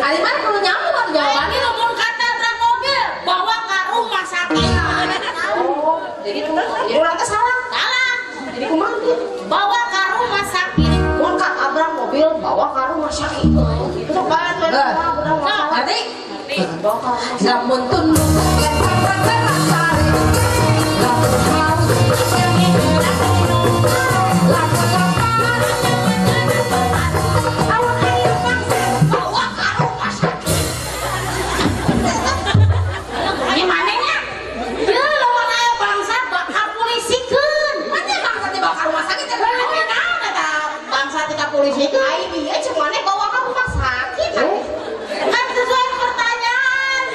Ari mana kudu nyambung atuh jawabannya. Lamun katabrak mobil bawa ke rumah sakit. Oh, jadi urang teh salah. Salah. Jadi kumaha tuh? Bawa ke rumah sakit. Mun katabrak mobil bawa ke rumah sakit. Itu kan ngerti? Lamun tunduk polisi aing ieu cek maneh bawa ka rumah sakit. Kan sesuai pertanyaan.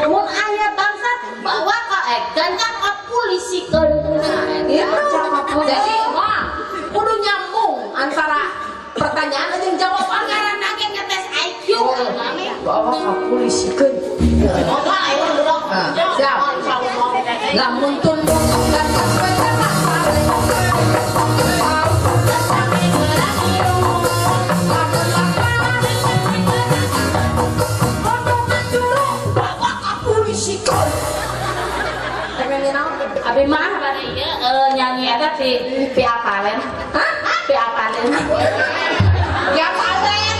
Mun aya bangsat bawa ka gancang ka polisikeun. Jadi kudu nyambung antara pertanyaan jeung jawaban karena ge ngetes IQ. Bawa ka polisikeun. Siap. Lamun tunduk Abi mah bari ieu nyanyi eta ti pi apalen. Hah? Pi apalen. Pi apalen,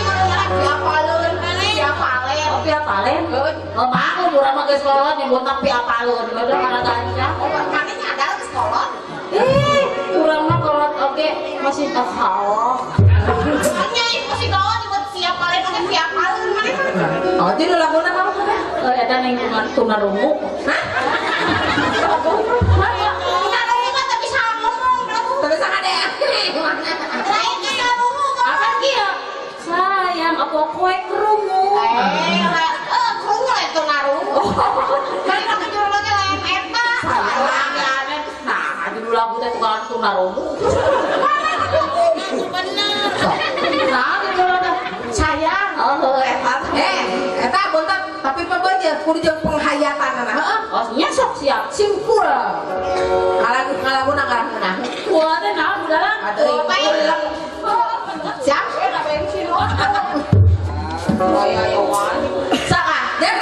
pi apalen, pi apalen. Oh, pi apalen. Oh, mah urang mah geus kolot nyebutna pi apalen. Udah kana ganja. Oh, maneh nyadar geus kolot. Ih, urang mah kolot oge masih tahu. Nya masih kolot nyebut pi apalen oge pi apalen maneh. Oh, jadi laguna apa? Eta ning tunarungu. Hah? Sayang, aku kowe krungu. Krungu lain tunarungu. Kali mah judul ge lain eta. Nah, judul lagu teh tukang tunarungu. Bener. Nah, judul teh sayang. Oh, eta. Eta bontot tapi pebeujeut kudu jeung penghayatanana. Heeh. Oh, nya sok siap. Simpul. Ngalaguna ngarahna. Wah, teh naon budalang? Aduh, siap. Oh, ya, ya, Saka, der.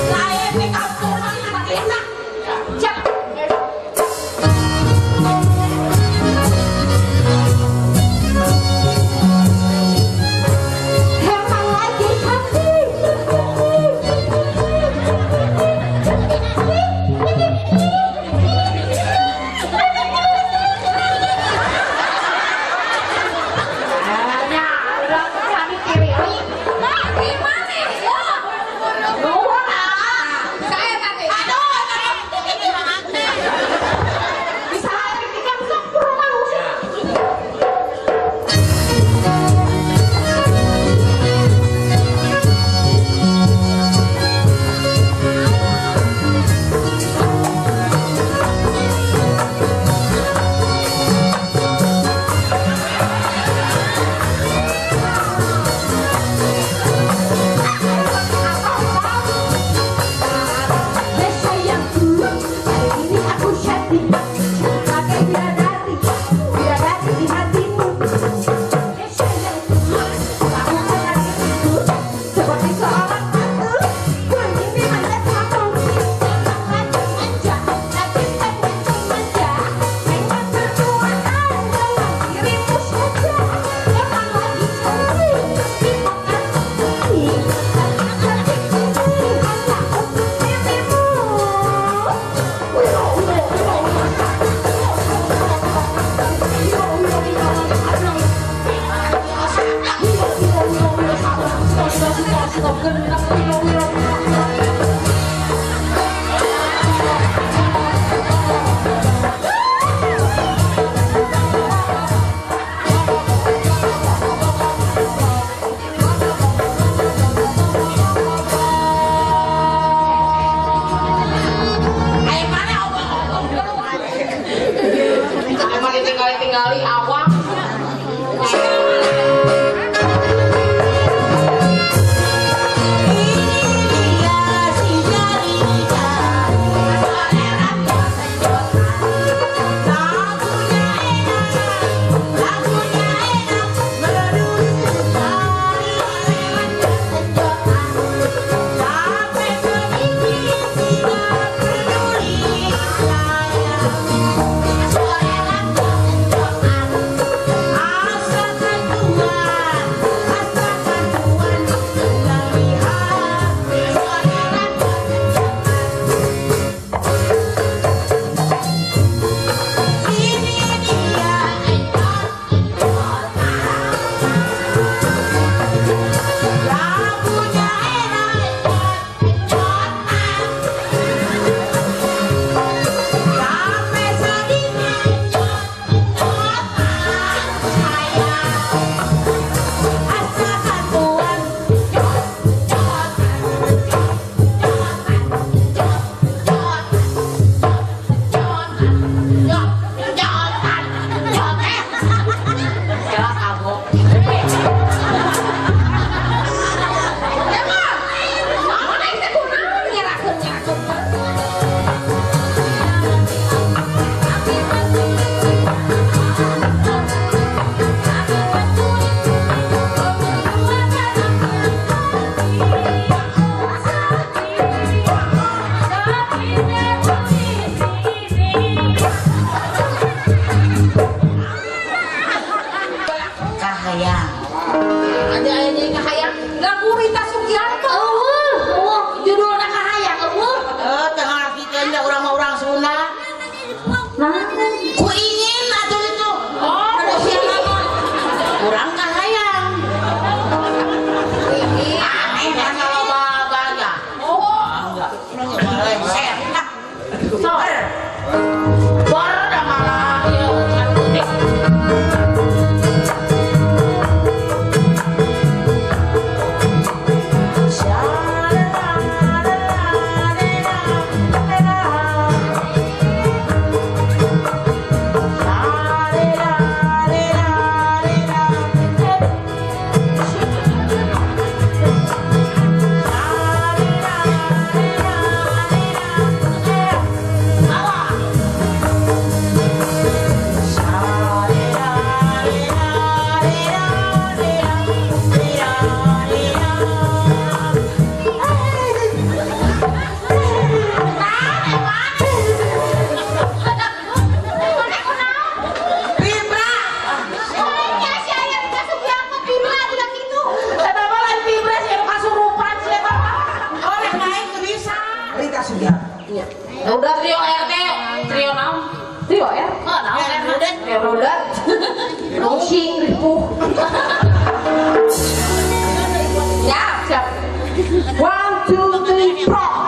Lain di kampung mah enak. Cek. Emang lagi cantik. Nya, udah. Udah trio RT, trio naon? Trio R? Oh, naon R? Trio rudat. Rungsing ripuh. Siap, siap. 1, 2, 3, 4.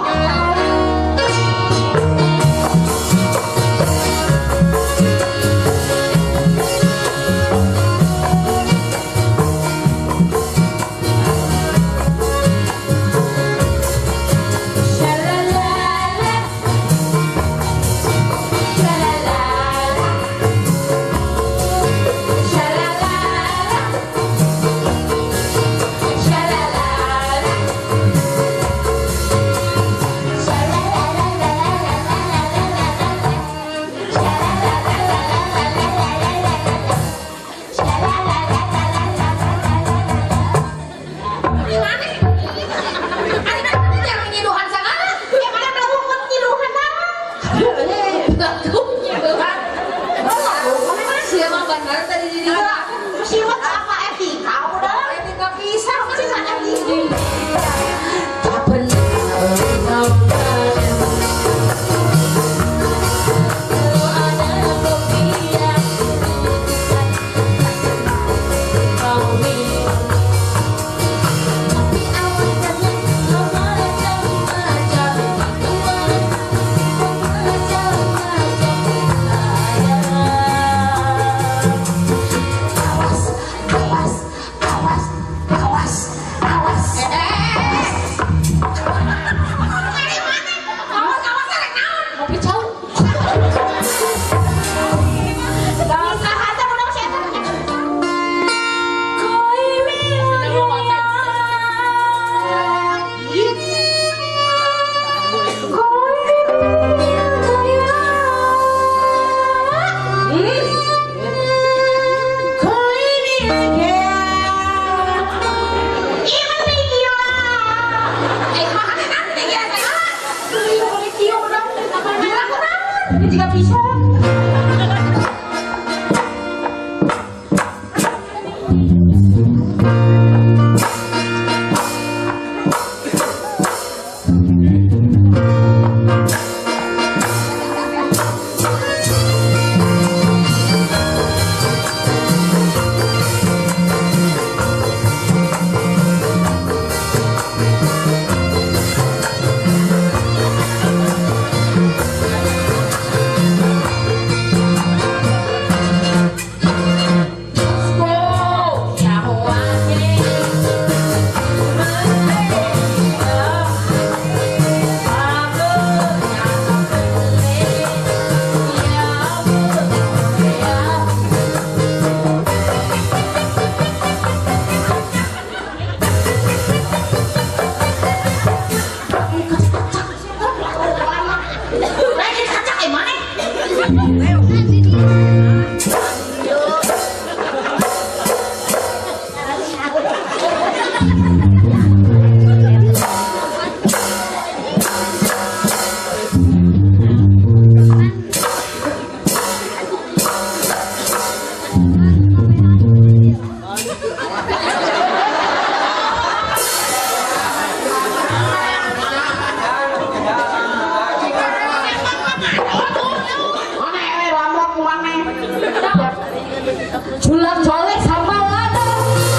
Julak colek sama lada,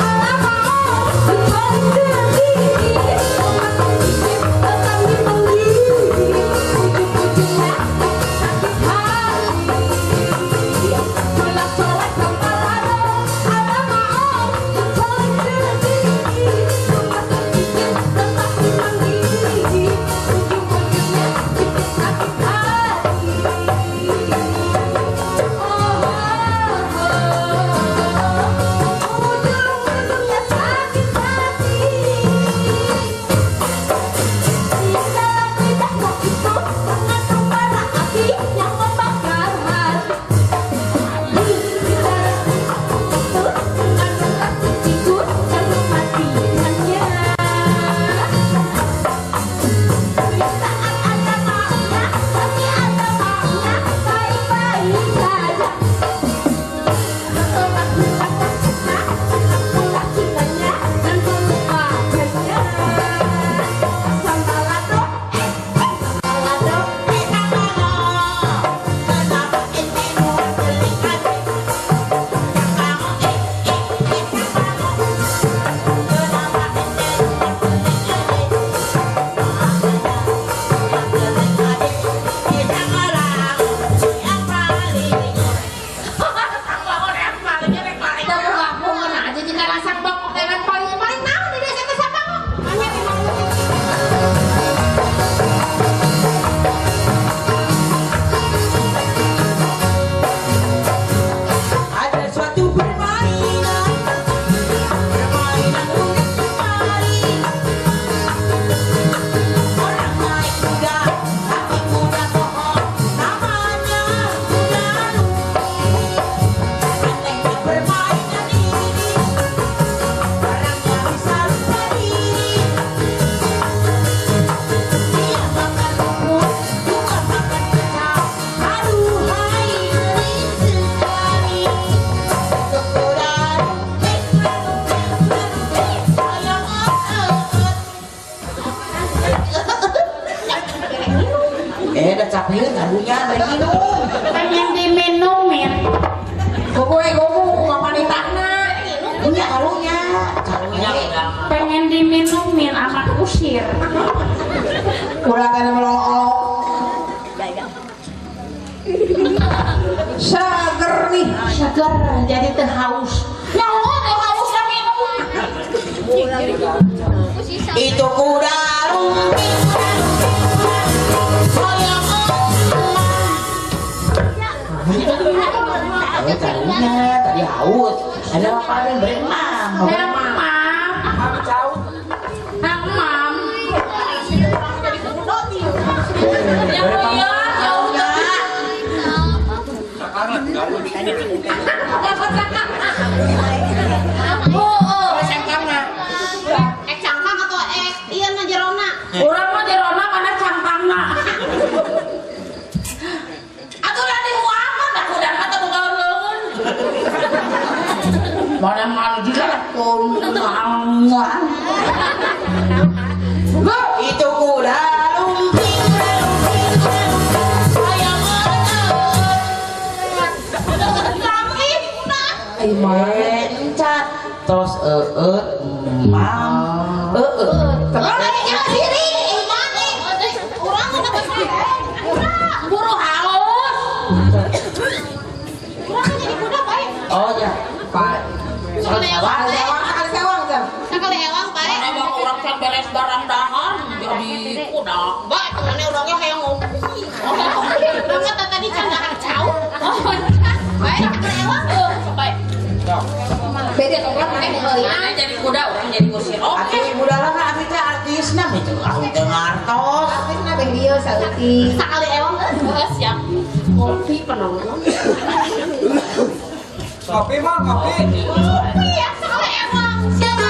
ala mau. Dah capek karunya bari minum. Pengen diminumin. Gogoe gogo kumaha manitahna. Nya karunya. Karunya. Pengen diminumin sama kusir. Kurang kana melolok. Seger nih, seger jadi teu haus. Nyaho teu haus minum. Itu kuda lumping. Karunya tadi haus. Ada apa yang beri mam? Mam. Mam. Ek cangkang atau ek ieu na jerona? Urang mah jerona mana cangkangna. Atuh da dihuapan da kuda mah teu boga leungeun. Mana malu juga pun. Itu kuda lumping. Encat tos eueut mam eueut buru haus. Urang jadi kuda bae. Oh ya, Pak. Sekali ewang, sekali ewang bae. Mana urang can beres barang dahar jadi kuda. Bae temennya urangnya hayang ngopi. Urang mah tadi can dahar cau. Bae sekali ewang bae. Beda tongkat mana jadi kuda, orang jadi kusir. Oke, ibu dalam arti teh artisna itu aku teu ngartos. Artisna beh dieu saeutik. Sakali ewang geus siap. Kopi penonton. Kopi mah kopi. Kopi ya sakali ewang. Siapa?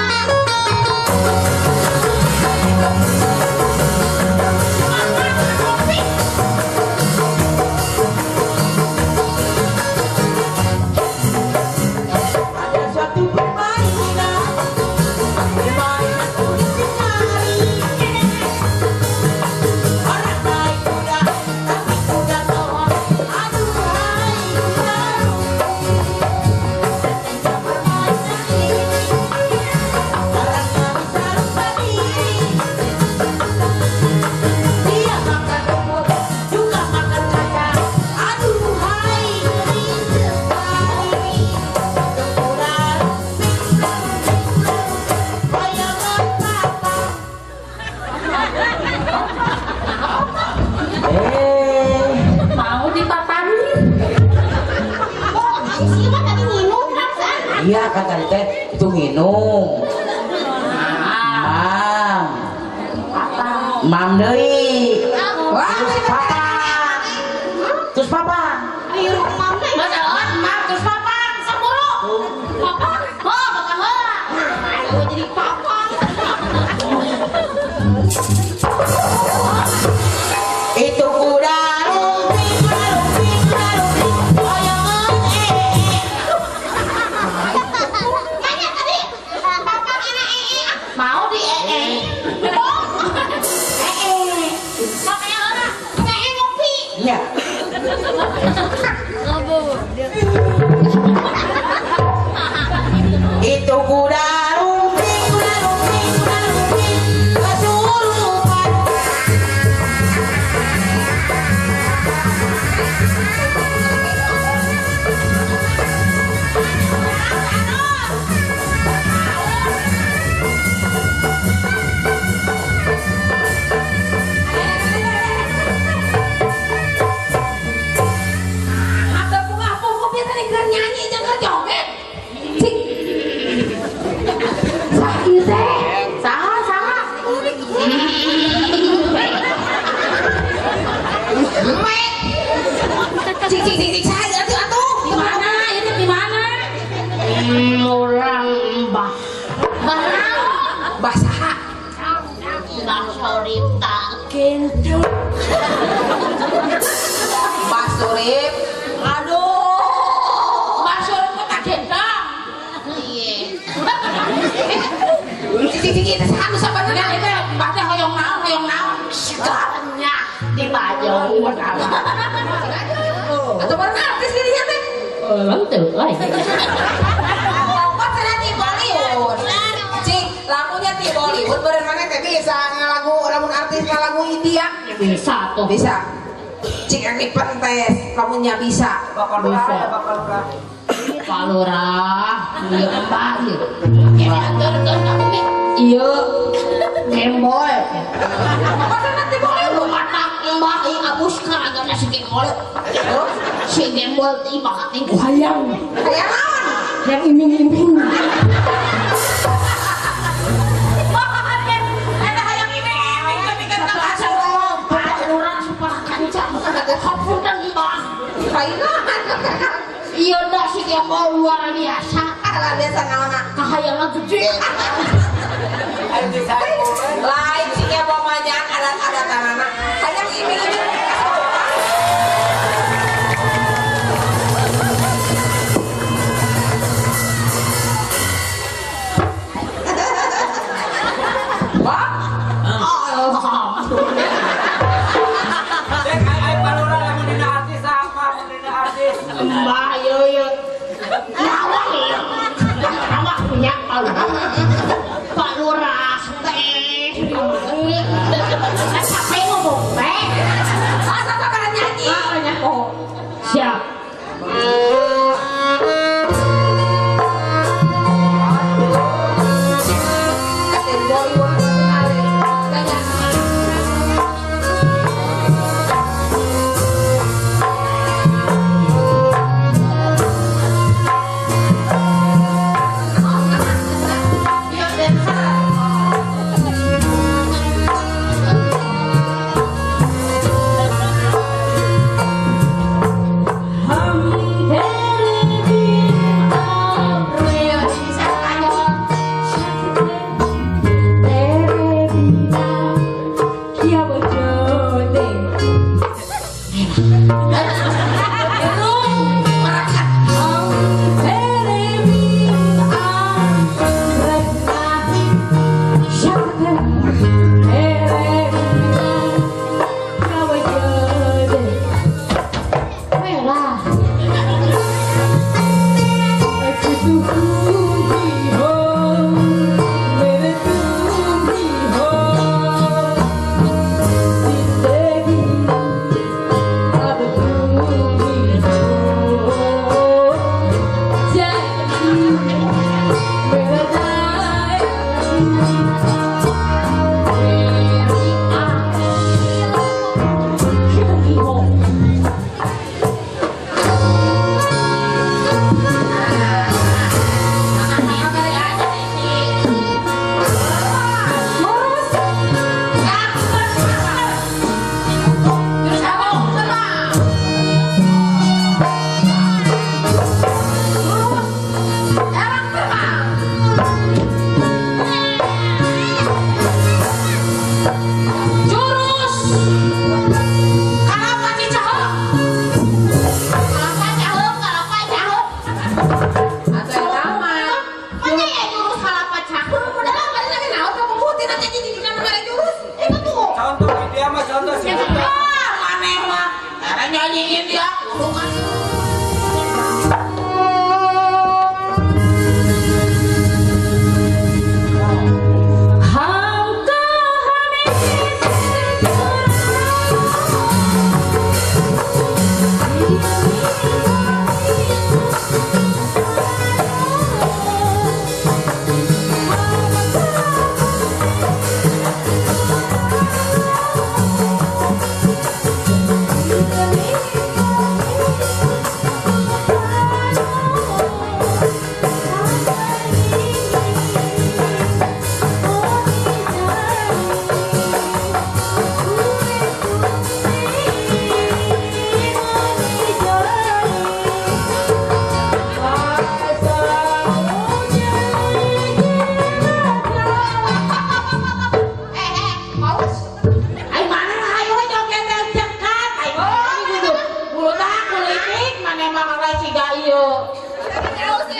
Iya kan tadi teh itu nginum. Mam. Mam deui. Terus papa. Terus papa. Ayo mam deui. Mam terus papa saburu. Papa. Oh, papa heula. Ayo jadi papa. Itu kuda lumping. Mau di ee. Makanya orang ee ngopi. Iya. Itu kuda lumping, kuda lumping, kuda lumping, kesurupan. Nyanyi jangan joget. Cik. Sakit teh. Saha saha. Mek. Cik cik cik cik saya atuh atuh. Di mana? Ini di mana? Orang Mbah. Mbah naon? Mbah saha? Mbah Surip tak gendut. Mbah Surip. Aduh. Cik cik cik saha nu sabenerna itu Mbah teh hoyong naon hoyong naon. Segarnya di baju jauh. Atau bareng artis dirinya teh? Henteu euy. Kok cenah ti Bollywood. Cing, lagunya ti Bollywood bareng mana teh bisa ngalagu lamun artis ngalagu India? Bisa tuh. Bisa. Cing yang tes lamunnya bisa. Bakal lurah, bakal lurah. Pak Lurah, ieu mbah ieu. Ieu gembol. Apa ti Bollywood? Matak mbah ieu abuskan agama si gembol. Si gembol teh bakat teh hayang. Hayang naon? Yang iming-iming. Eta hayang iming-iming tapi kan Pak Lurah supah kanca. Hapunten mbah. Hayang. Iya dah si gembol luar biasa. Luar biasa naonna? Kahayangan gede. Lain si gembol mah nya adat-adatanana. Hayang iming-iming. Wah. Dek ai Pak Lurah lamun dina artis apa mun dina artis? Mbah ieu ieu. Lawak ieu. Lawak punya Pak Lurah. Pak Lurah teh. Capek ngomong teh. Masa bakalan nyanyi? Oh. Siap.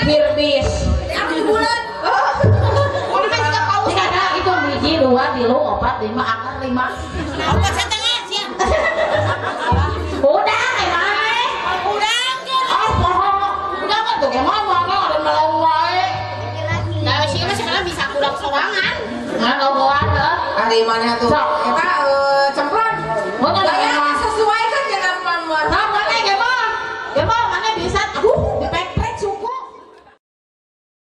Birbis. Bulan. Itu biji 2, 3, 4, 5, akar 5. Opat setengah siap. Sorangan. Ngan ogoan heuh. Ari maneh atuh. Sok. Eta